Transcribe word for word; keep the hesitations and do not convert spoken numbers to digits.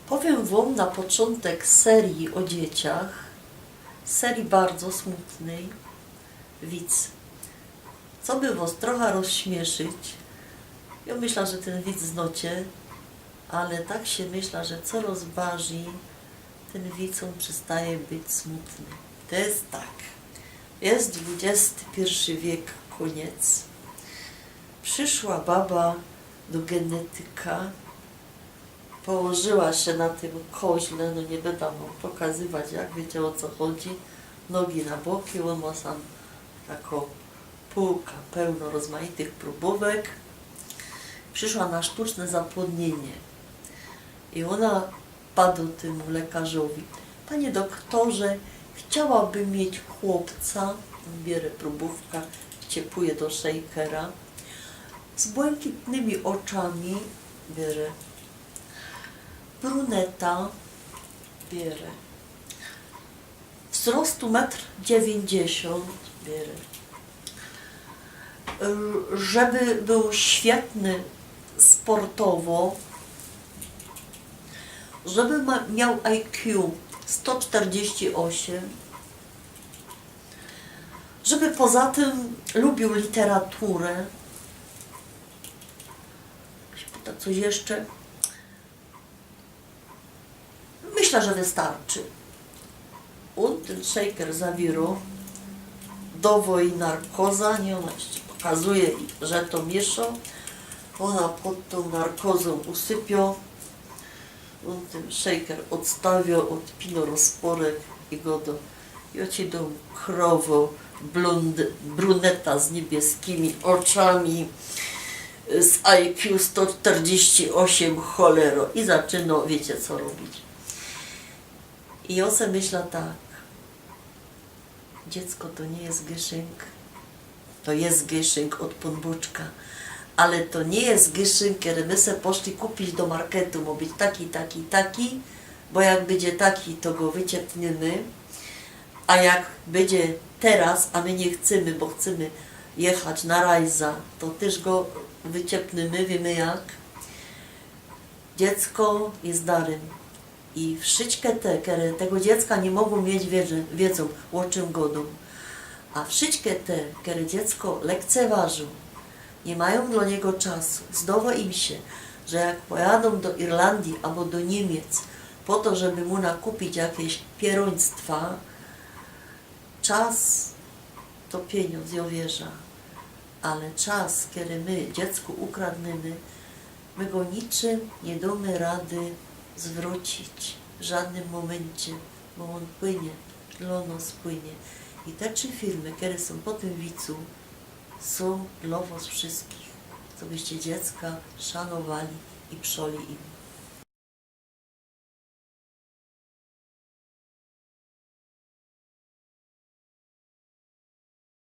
Powiym wōm na poczōntek serii ô dzieciach, serii bardzo smutnyj, wic. Coby wos trocha rozśmiyszyć, jŏ myśla, że tyn wic znocie, ale tak sie myśla, że coroz bardzij tyn wic ôn przestaje być smutny. To je tak. Je dwudziesty piyrszy wiek, kōniec. Prziszła baba do genetyka, położyła sie na tym koźle, no niy bydã wōm pokazywać, jak, wiycie, ô co chodzi. Nogi na boki, ôn mŏ sam takõ pōłka pełno rozmaitych prōbōwek. Prziszła na sztuczne zapłodniynie i ôna padŏ tymu lekarzowi: „Panie doktorze, chciałabym mieć chłopca”. Bierze prōbōwka, wciepuje do szejkera. „Z błękitnymi ôczami”, bierze. „Bruneta”, bierze. „Wzrostu metr dziewiyńćdziesiōnt”, bierze. „Y, żeby bōł świetny sportowo, żeby ma-, miał I Q sto czterdzieści osiem, żeby poza tym lubił literaturę”. Się pyta, „coś jeszcze?” „Myślę, że wystarczy”. Ôn tyn szejker zawiyrŏ, dŏwŏ jij narkoza, niy, ôna jeszcze pokazuje, że to miyszŏ. Ôna pod tōm narkozōm usypiŏ. Ôn tyn szejker ôdstawiŏ, ôdpinŏ rozporek i gŏdŏ: „Jŏ ci dōm, krowo, blond, bruneta z niebiyskimi ôczami, z I Q sto czterdzieści osiem, cholero”. I zaczynŏ, wiycie, co robić. I jŏ se myśla tak. Dziecko to niy je gyszynk. To je gyszynk ôd Pōnbōczka. Ale to niy je gyszynk, kery my se poszli kupić do marketu. Mŏ być taki, taki, taki, bo jak bydzie taki, to go wyciepnymy. A jak bydzie teroz, a my niy chcymy, bo chcymy jechać na rajza, to tyż go wyciepnymy, wiymy jak. Dziecko je darym. I wszyjske te, kere tego dziecka niy mogōm mieć, wiedzōm, wiedzōm, ô czym gŏdōm. A wszyjske te, kere dziecko lekceważōm, niy majōm dlŏ niego czasu, zdŏwŏ im sie, że jak pojadōm do Irlandyje abo do Niymiec po to, żeby mu nakupić jakeś pierōństwa, czas to piyniōndz, jŏ wierzã, ale czas, kery my dziecku ukradnymy, my go niczym niy dōmy rady zwrōcić w żodnym mōmyncie, bo ôn płynie, dlŏ nŏs płynie. I te trzi filmy, kere sōm po tym wicu, sōm dlŏ wŏs wszyjskich, cobyście dziecka szanowali i przŏli im.